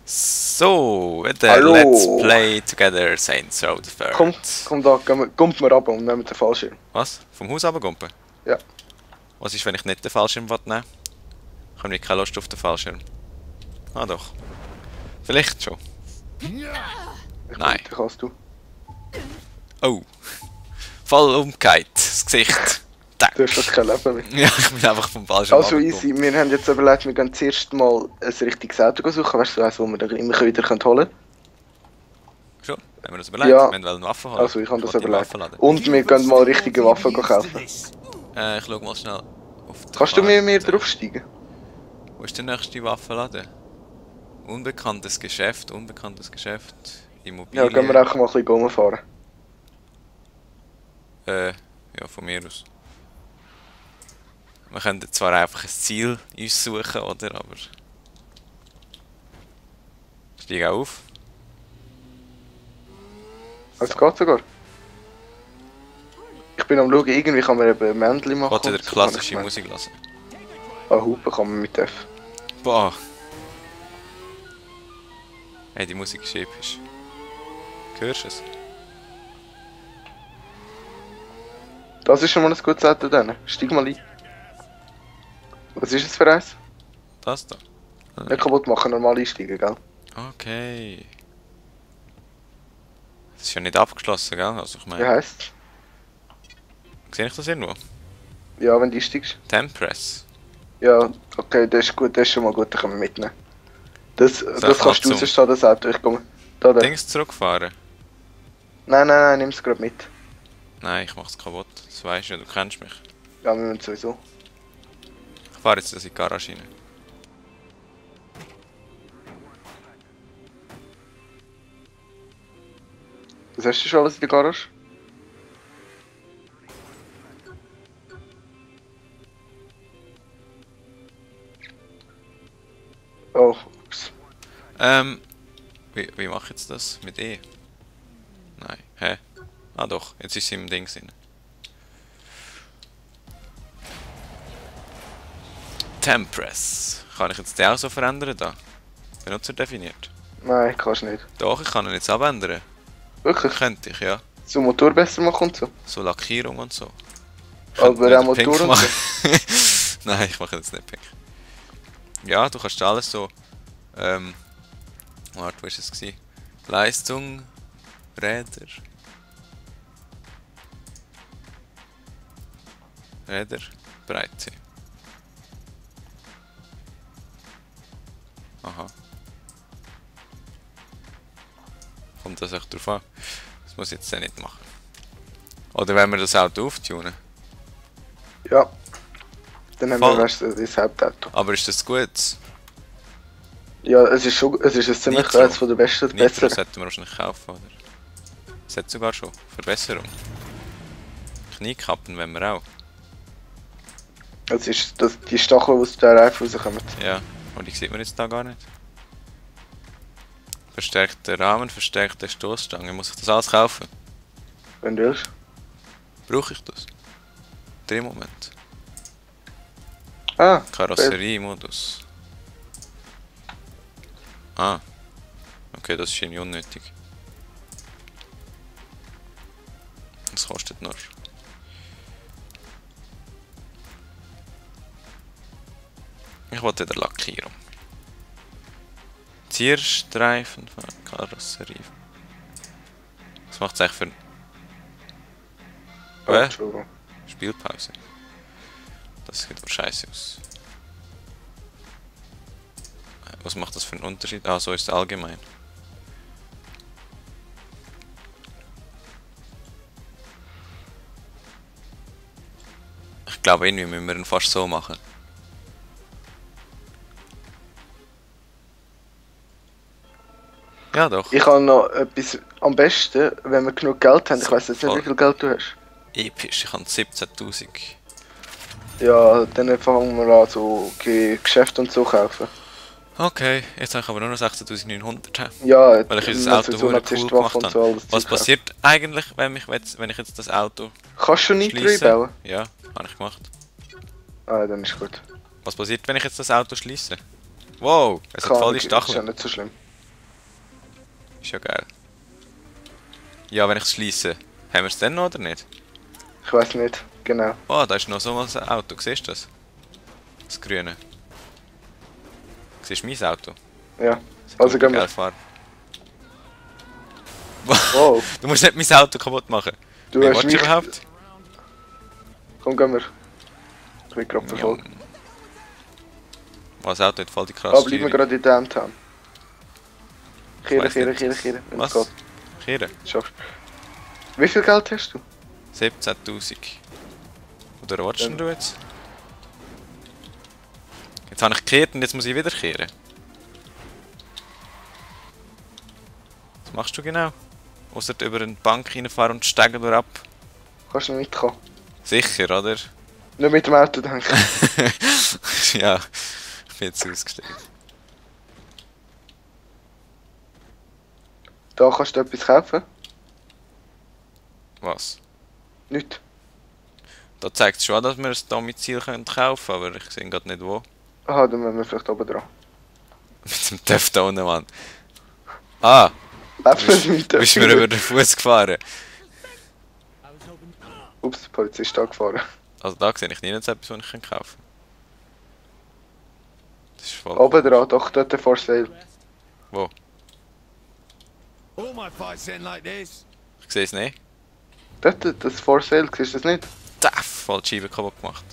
So, Hallo. let's play together Saints Row the Third. Komm da, kommt mir runter und nehmen den Fallschirm. Was? Vom Haus runtergumpen? Ja. Was ist, wenn ich nicht den Fallschirm nehmen will? Ich habe keine Lust auf den Fallschirm. Ah doch. Vielleicht schon. Nein. Ich kannst du. Oh. Voll umgekehrt. Das Gesicht. Du hast das kein Leben mehr. Ja, ich bin einfach vom Fallschirm Also easy, wir haben jetzt überlegt, wir gehen zuerst mal ein richtiges Auto suchen, weißt du, eins, das wir dann immer wieder holen können. Schon? Haben wir das überlegt? Ja. Wir wollen Waffen holen. Also ich habe das wollte die überlegt. Waffen laden. Und wir können mal richtige Waffen kaufen. Ich schau mal schnell auf die Kannst du mit mir Karte. draufsteigen? Wo ist der nächste Waffenladen? Unbekanntes Geschäft, Immobilien. Ja, gehen wir auch mal ein bisschen rumfahren. Ja, von mir aus. Wir können zwar einfach ein Ziel uns suchen, oder? Aber... Steig auch auf. Es geht sogar. Ich bin am schauen, irgendwie kann man eben Männchen machen. Oder so klassische kann ich Musik lassen. Ah, Hupen kann man mit F. Boah! Hey, die Musik ist episch. Hörst du es? Das ist schon mal ein gutes Auto dann. Steig mal ein. Was ist es für eins? Das da? Nicht kaputt machen, normal einsteigen, gell? Okay. Das ist ja nicht abgeschlossen, gell? Also ich Wie meine... heisst Sehe ich das irgendwo? Ja, wenn du einsteigst. Tempress. Ja, okay, das ist gut, das ist schon mal gut, das können wir mitnehmen. Das ich kannst du mal rausstehen, das Auto. Ich komme. Da. Dings zurückfahren? Nein, nimm es gerade mit. Nein, ich mach's kaputt. Das weisst du ja, du kennst mich. Ja, wir müssen sowieso. Ich fahre jetzt in die Garage rein. Was hast du schon alles in der Garage? Oh, ups. Wie mache ich jetzt das? Mit E? Nein. Hä? Ah doch, jetzt ist sie im Ding drin. Tempress. Kann ich jetzt den auch so verändern da? Benutzer definiert. Nein, kannst du nicht. Doch, ich kann ihn jetzt abändern. Wirklich? Könnte ich, ja. So Motor besser machen und so. So Lackierung und so. Ich Aber könnte auch ihn pink Motor und machen. so. Nein, ich mache jetzt nicht pink. Ja, du kannst alles so... warte, wo war es gewesen? Leistung... Räder... Breite. Aha. Kommt das echt drauf an? Das muss ich jetzt nicht machen. Oder wenn wir das Auto auftunen. Ja. Dann haben Voll. wir das Hauptauto. Aber ist das gut? Ja, es ist ein ziemlich Nitro. eins von der besten, Nitro besseren. sollten wir wahrscheinlich kaufen, oder? Das hat sogar schon. Verbesserung. Kniekappen wenn wir auch. Es ist die Stacheln, die aus der Reifen rauskommen. Ja, und die sieht man jetzt da gar nicht. Verstärkter Rahmen, verstärkte Stoßstange. Muss ich das alles kaufen? Wenn du willst. Brauche ich das? Drehmoment. Ah, Karosseriemodus. Ah. Okay, das ist irgendwie unnötig. Das kostet nur. Ich wollte wieder Lackierung. Zierstreifen von Karosserie. Was macht es eigentlich für... oh, Entschuldigung. Spielpause. Das sieht aber scheiße aus. Was macht das für einen Unterschied? Ah, so ist es allgemein. Ich glaube, irgendwie müssen wir ihn fast so machen. Ja, doch. Ich habe noch etwas am besten, wenn wir genug Geld haben. Ich weiß jetzt nicht, Voll. wie viel Geld du hast. Episch, ich habe 17.000. Ja, dann fangen wir an, so Geschäfte und so kaufen. Okay, jetzt habe ich aber nur noch 16.900. Ja, Weil ich dann unser Auto sowieso cool noch zuerst Waffen gemacht und so habe. alles Was Zeug kaufen. passiert eigentlich, wenn ich jetzt das Auto Kannst du Nitro schließe? einbauen? Ja, habe ich gemacht. Ah, dann ist gut. Was passiert, wenn ich jetzt das Auto schließe? Wow, es hat voll die Ist ja Stacheln. nicht so schlimm. Ist ja geil. Ja, wenn ich es schließe, haben wir es dann noch oder nicht? Ich weiß nicht, genau. Oh, da ist noch so ein Auto, siehst du das? Das grüne. Siehst du mein Auto? Ja. Das Also gehen wir. geil fahren. Wow. Du musst nicht mein Auto kaputt machen. Du Wie hast willst mich... du überhaupt? Komm, gehen wir. Ich bin gerade verfolgt. Oh, das Auto hat voll die Ah, krasse bleiben wir Steuerung. gerade in Downtown. Kehren, weiss kehren, nicht. kehren, kehren. Wenn es Was? geht. Kehren? Schaffst. Wie viel Geld hast du? 17'000. Oder was Ja. denn du jetzt? Jetzt habe ich gekehrt und jetzt muss ich wieder kehren. Was machst du genau? Ausser über eine Bank reinfahren und steigen durch ab. Kannst du noch mitkommen? Sicher, oder? Nicht mit dem Auto, denke ich. Ja, ich bin jetzt ausgestiegen. Da kannst du etwas kaufen? Was? Nicht. Da zeigt es schon an, dass wir ein Domizil kaufen können, aber ich sehe gerade nicht wo. Aha, dann müssen wir vielleicht oben dran. Mit dem Töff da unten, Mann. Ah, Läuft bist, mit bist mir über den Fuß gefahren. Ups, der Polizist ist da gefahren. Also da sehe ich nirgends etwas, was ich kaufen kann. Das ist voll Oben dran, doch, dort for sale. Wo? All my fights end like this. Ich sehe es nicht. Dort, das for sale, siehst du das nicht? Taff, voll die Scheibe kaputt gemacht.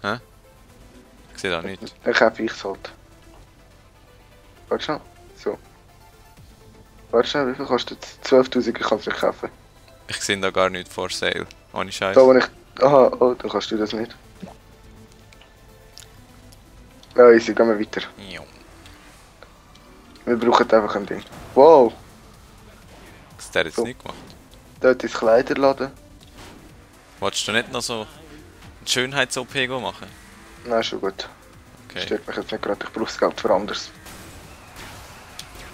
Hä? Ich sehe da nichts. Dann kaufe ich es halt. Warte schnell. So. Warte schnell, wie viel kostet es? 12'000, ich kann es nicht kaufen. Ich sehe da gar nichts for sale. Ohne Scheiß. Da wo ich... Aha, oh, dann kannst du das nicht. Ja, easy, gehen wir weiter. Jo. Wir brauchen einfach ein Ding. Wow, Das hat er jetzt So. nicht gemacht. dort ist Kleiderladen. Wolltest du nicht noch so ein Schönheits-OP machen? Nein, schon gut. Okay. Stört mich jetzt nicht gerade, ich brauche das Geld für anderes.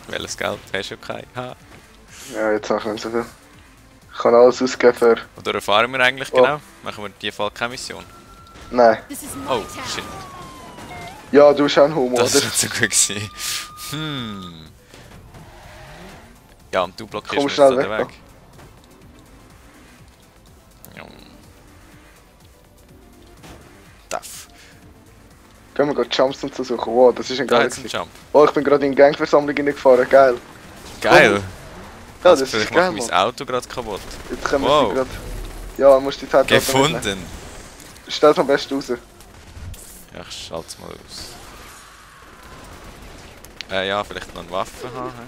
Welches Geld hast du kein? Ha. Ja, jetzt habe ich nicht so viel. Ich kann alles ausgeben für... Oder erfahren wir eigentlich Oh. genau? Machen wir in diesem Fall keine Mission? Nein. This is my Oh, town. shit. Ja, du bist auch ein Homo, Das oder? wird so gut gewesen. Ja, und du blockierst Komm mir schnell jetzt so den weg, Weg. Ja. Tough. Können wir gerade Jumps und so suchen. Wow, das ist ein Da geiler hat's einen gewesen. Jump. Oh, ich bin gerade in die Gangversammlung reingefahren, geil. Geil! Ja, Also das vielleicht ist geil, macht Mann. mein Auto gerade kaputt. Jetzt können wir Wow. sie gerade... Ja, musst du die Zeit Gefunden! Stell es am besten raus. Ja, ich schalte es mal aus. Ja, vielleicht noch eine Waffe haben. Hä?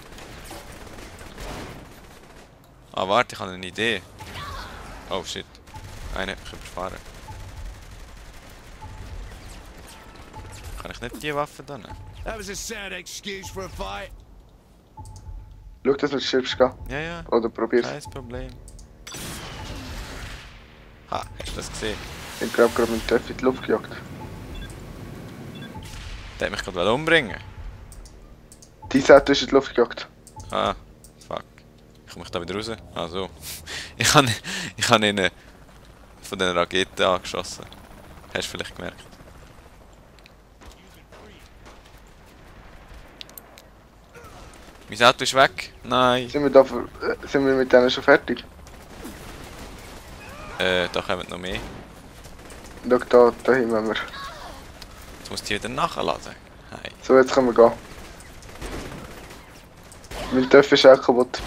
Ah, warte, ich habe eine Idee. Oh shit. Eine hat mich überfahren. Kann ich nicht die Waffe dann nehmen? That was a sound excuse for a fight. Schau, dass du nicht stirbst, gell? Ja, ja. Oder probier's. Kein Problem. Ha, hast du das gesehen? Ich bin gerade mit dem Töpf in die Luft gejagt. Der hat mich gerade umbringen. Die Seite ist in die Luft gejagt. Ah, fuck. Ich komme da wieder raus. Ah, so. Ich habe ihn von den Raketen angeschossen. Hast du vielleicht gemerkt? Mein Auto ist weg. Nein. Sind wir mit denen schon fertig? Da kommen noch mehr. Schau, da hinten wir. Jetzt musst du die wieder nachladen. Hey. So, jetzt können wir gehen. Mein Töpf ist auch kaputt.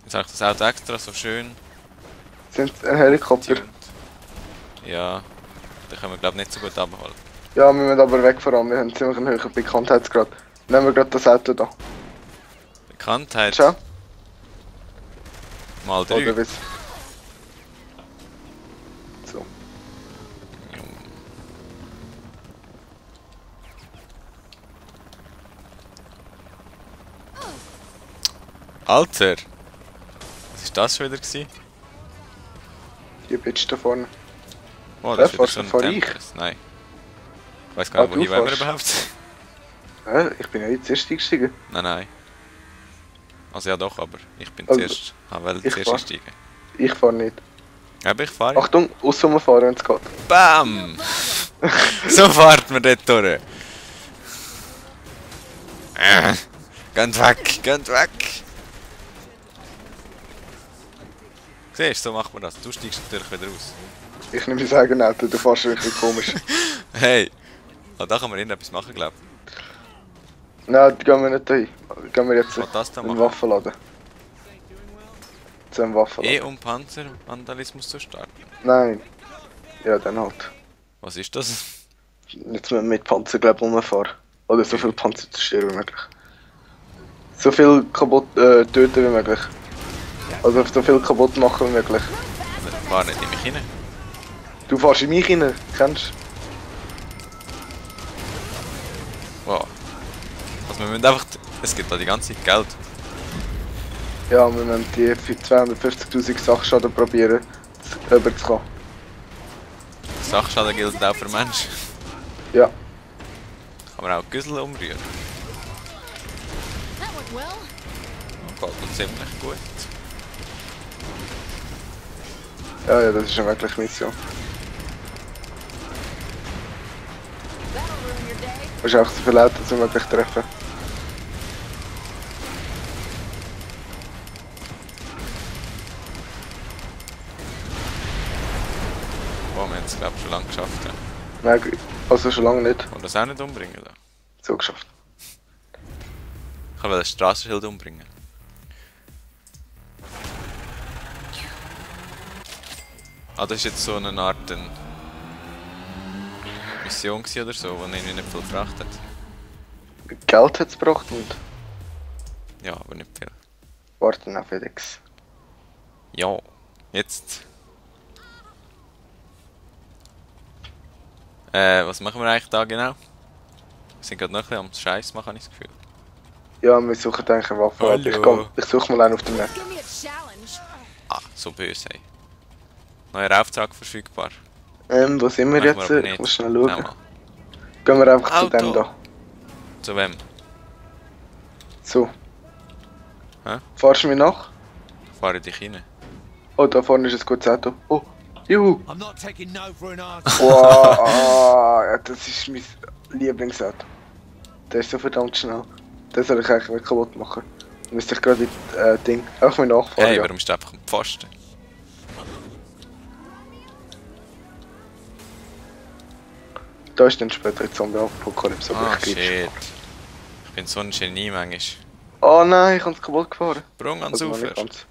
Jetzt habe ich das Auto extra so schön Sind ein Helikopter. tuned. Ja, da können wir glaube ich nicht so gut abholen. Ja, wir müssen aber wegfahren. Wir haben ziemlich einen hohen Bekanntheitsgrad. Nehmen wir gerade das Auto da. Bekanntheit Schau. mal 3. Oder was? So. Alter! Was ist das schon wieder gewesen? Die Bitch da vorne. Oh, das ist wieder fährst so du ein vor ich? Tempest. Nein. Ich weiß gar nicht, Ah, du wohin wollen wir fährst. überhaupt? Ich bin ja jetzt erst eingestiegen. Nein, nein. Also ja doch, aber ich bin Also, zuerst. Weil ich zuerst fahr. einsteigen. Ich fahre nicht. Aber ich fahre. Achtung, fahren, wenn es geht. BAM! So fährt man dort durch. Geht weg, geht weg! Siehst du, so macht man das. Du steigst natürlich wieder raus. Ich nehme mein eigenes Auto, du fährst wirklich komisch. Hey! Ah, da kann man irgendetwas machen, glaub ich. Nein, die gehen wir nicht dahin. Gehen wir jetzt Was das da in den machen? Waffenladen. Zu einem Waffenladen. Um Panzer-Vandalismus zu starten. Nein. Ja, dann halt. Was ist das? Jetzt mit Panzer, glaube ich, rumfahren. Oder so viel Panzer zerstören wie möglich. So viel kaputt töten wie möglich. Also so viel kaputt machen wie möglich. Ich fahr nicht in mich rein. Du fährst in mich rein, kennst du? Wow. Also wir müssen einfach... Es gibt da die ganze Zeit Geld. Ja, wir müssen die für 250'000 Sachschaden probieren, rüberzukommen. Sachschaden gilt auch für Menschen. Ja. Kann man auch Güssel umrühren. That went well. Geht mir ziemlich gut. Ja, ja, das ist eine wirkliche Mission. That'll ruin your day. Du musst auch so viele Autos wie möglich treffen. Wow, wir haben es glaube ich schon lange geschafft. Ja. Nein, also schon lange nicht. Und das auch nicht umbringen. Da. So geschafft. Ich will das Straßenschild umbringen. Ah, das ist jetzt so eine Art Mission gewesen oder so, die irgendwie nicht viel gebracht hat. Geld hat es gebracht und Ja, aber nicht viel. warten auf FedEx. Ja, jetzt. Was machen wir eigentlich da genau? Wir sind gerade noch ein bisschen am Scheiß machen, habe ich das Gefühl. Ja, wir suchen eigentlich eine Waffe. Hallo. Ich suche mal einen auf dem Map. Give me a challenge. Ah, so böse, ey. Neuer Auftrag verfügbar. Wo sind wir Machen jetzt? aber Ich nicht. muss schnell schauen. Nein, mal. Gehen wir einfach zu Auto. dem da. Zu wem? So. Hä? Fahrst du mir nach? Fahre dich rein. Oh, da vorne ist ein gutes Auto. Oh, juhu. I'm not taking no for an answer. Wow, ja, das ist mein Lieblingsauto. Der ist so verdammt schnell. Den soll ich eigentlich nicht kaputt machen. Müsste ich gerade in Ding. Auch mal nachfahren. Hey, ja. warum ist du einfach am Pfosten? Da ist dann später die Zombie-Apokalypse. Ah, ich gebe shit. Ich bin so ein Genie manchmal. Oh nein, ich habe es kaputt gefahren. Sprung ans Also noch Ufer. nicht ganz.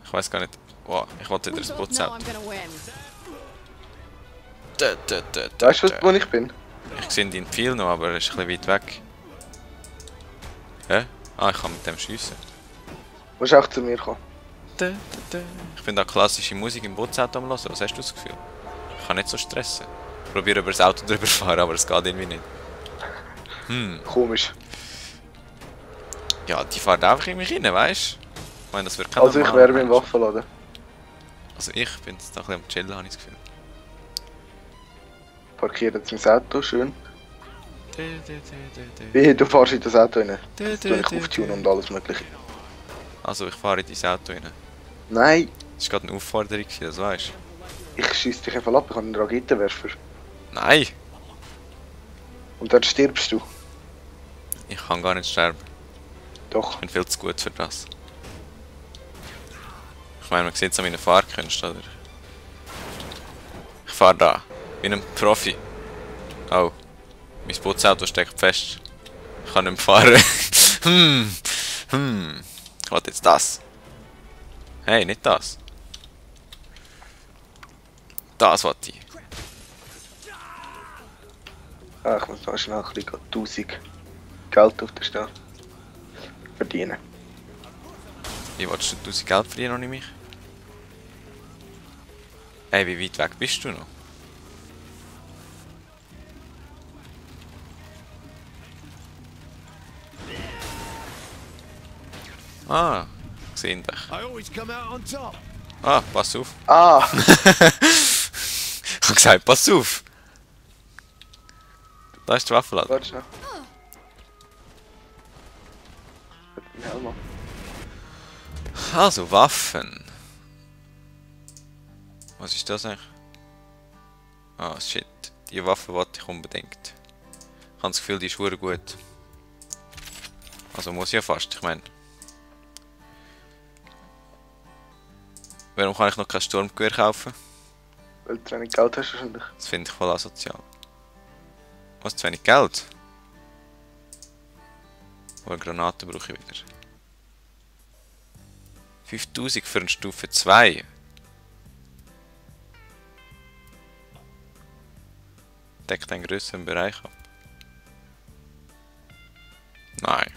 Ich weiß gar nicht. Wow, ich wollte wieder We das both know I'm Putzauto. gonna win. Weißt du, wo ich bin? Ich sehe deinen Pfeil noch, aber er ist ein bisschen weit weg. Hä? Ah, ich kann mit dem schiessen. Du musst auch zu mir kommen. Ich bin da klassische Musik im Putzauto am hören. Was hast du das Gefühl? Ich kann nicht so stressen. Ich probiere über das Auto drüber zu fahren, aber es geht irgendwie nicht. Komisch. Ja, die fahren einfach in mich rein, weißt du? Ich meine, das wird kein Also ich normaler wäre beim Mensch. Waffenladen. Also ich bin jetzt da ein bisschen am Chillen, habe ich das Gefühl. Parkiere jetzt mein Auto, schön. Wie, du fährst in das Auto rein. Jetzt tue ich auftun und alles mögliche. Also ich fahre in dein Auto rein. Nein, Das war gerade eine Aufforderung, das weißt du. ich schieße dich einfach ab, ich habe einen Raketenwerfer. Nein! Und dann stirbst du. Ich kann gar nicht sterben. Doch. Ich bin viel zu gut für das. Ich meine, man sieht es an meinen Fahrkünsten, oder? Ich fahre da. Wie ein Profi. Oh. Mein Putzauto steckt fest. Ich kann nicht mehr fahren. Ich wollte jetzt das. Hey, nicht das. Das wollte ich. Ah, ich muss da schnell ein bisschen 1000 Geld auf der Stelle verdienen. Wie willst du 1000 Geld verdienen ohne mich? Hey, wie weit weg bist du noch? Ah, gesehen dich. I always come out on top. Ah, pass auf. Ah! Ich hab gesagt, pass auf. Da ist der Waffenladen. Warte schnell. Den Helm an. Also, Waffen. Was ist das eigentlich? Ah, shit. Die Waffe wollte ich unbedingt. Ich habe das Gefühl, die ist verdammt gut. Also muss ich ja fast, ich meine. Warum kann ich noch kein Sturmgewehr kaufen? Weil du zu wenig Geld hast wahrscheinlich. Das finde ich voll asozial. Was, zu wenig Geld? Oh, eine Granate brauche ich wieder. 5000 für eine Stufe 2. Deckt einen grösseren Bereich ab. Nein.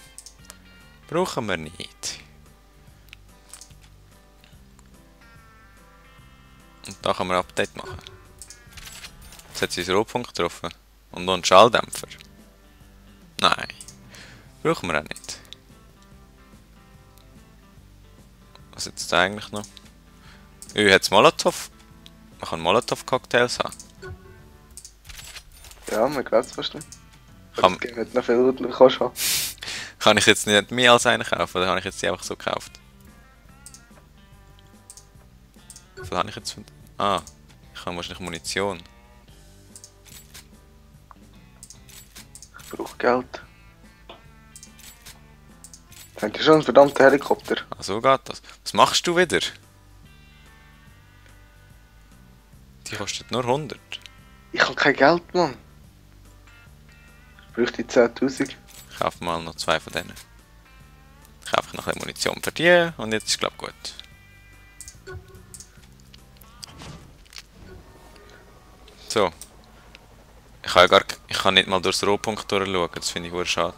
Brauchen wir nicht. Und da kann man ein Update machen. Jetzt hat sie einen Rohpunkt getroffen. Und noch einen Schalldämpfer. Nein. Brauchen wir auch nicht. Was jetzt da eigentlich noch? Hat es Molotov? Man kann Molotov-Cocktails haben. Ja, man glaubt es fast nicht. Kann- Es gibt nicht noch viel, was du kannst haben. Kann ich jetzt nicht mehr als einen kaufen, oder habe ich jetzt die einfach so gekauft? Was habe ich jetzt von... Ah, ich habe wahrscheinlich Munition. Ich brauche Geld. Jetzt habt ihr schon einen verdammten Helikopter. Ah, so geht das. Was machst du wieder? Die kostet nur 100. Ich habe kein Geld, Mann. Ich bräuchte 10.000. Ich kaufe mal noch 2 von denen. Ich kaufe noch ein bisschen Munition für die und jetzt ist glaube ich gut. So. Ich kann, ich kann nicht mal durchs Rohpunkt durchschauen, das finde ich sehr schade.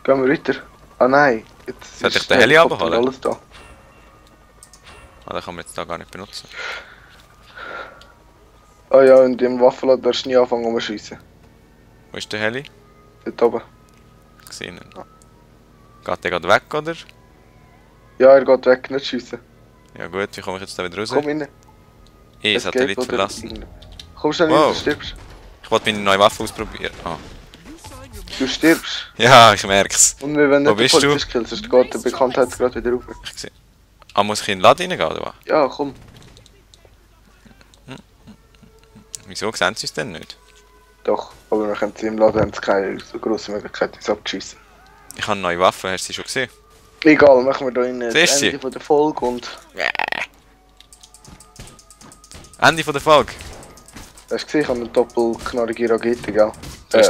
Gehen wir weiter. Ah nein, jetzt Soll ich ist den der Heli Helikopter abholen? alles da. Ah, den kann man jetzt da gar nicht benutzen. Ah ja, in dem Waffenladen darfst du nie anfangen umschiessen. Wo ist der Heli? Dort oben. Gesehen. Geht der gerade weg, oder? Ja, er geht weg, nicht schiessen. Ja gut, wie komme ich jetzt da wieder raus? Komm rein. Satellit oder verlassen. irgend- Komm schnell Wow. rein, du stirbst. Ich wollte meine neue Waffe ausprobieren. Ah. Du stirbst. Ja, ich merk's. Und wenn Wo nicht den bist du? Polizist killst, sonst geht der Bekanntheitsgrad wieder rauf. Ich sehe. Ah, muss ich in den Laden reingehen, oder was? Ja, komm. Wieso sehen sie es denn nicht? Doch, aber wir können sie im Laden haben sie keine so grosse Möglichkeit, uns abzuschiessen. Ich habe eine neue Waffe, hast du sie schon gesehen? Egal, machen wir da in das Siehst du Ende sie? von der Folge und... Ende von der Folge. Hast du gesehen, ich habe eine doppelknarrige Rakete, gell? Du hast,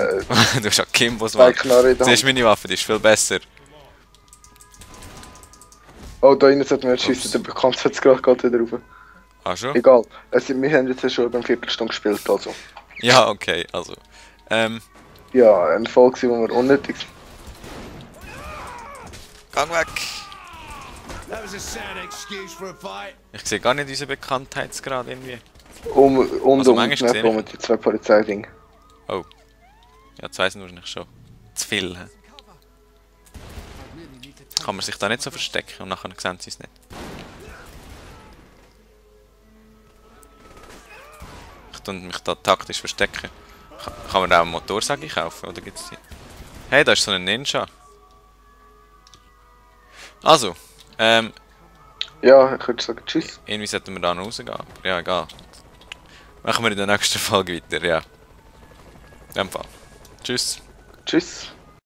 du hast auch Kimbos, Zwei Mann. Knarre in der Das ist Hand. meine Waffe, die ist viel besser. Oh, da rein sollten wir nicht schiessen, der Bekanntheitsgrad geht wieder rauf. Ah schon? Egal, wir haben jetzt schon über eine Viertelstunde gespielt, also. Ja, okay, also. Ja, eine Folge, wo wir unnötig sind. Gang weg! That was a sad excuse for a fight. Ich sehe gar nicht unseren Bekanntheitsgrad irgendwie. Und Also um manchmal die Map sehe rum die zwei Polizeidinge. Oh. Ja, 2 sind wahrscheinlich schon. Zu viel, hä? Kann man sich da nicht so verstecken und nachher sehen sie es nicht. Ich tue mich da taktisch verstecken. Kann man da auch eine Motorsäge kaufen, oder gibt's die? Hey, da ist so ein Ninja. Also, Ja, ich würde sagen tschüss. irgendwie sollten wir da noch rausgehen. Aber ja, egal. Machen wir in der nächsten Folge weiter, ja. In dem Fall. Tschüss. Tschüss.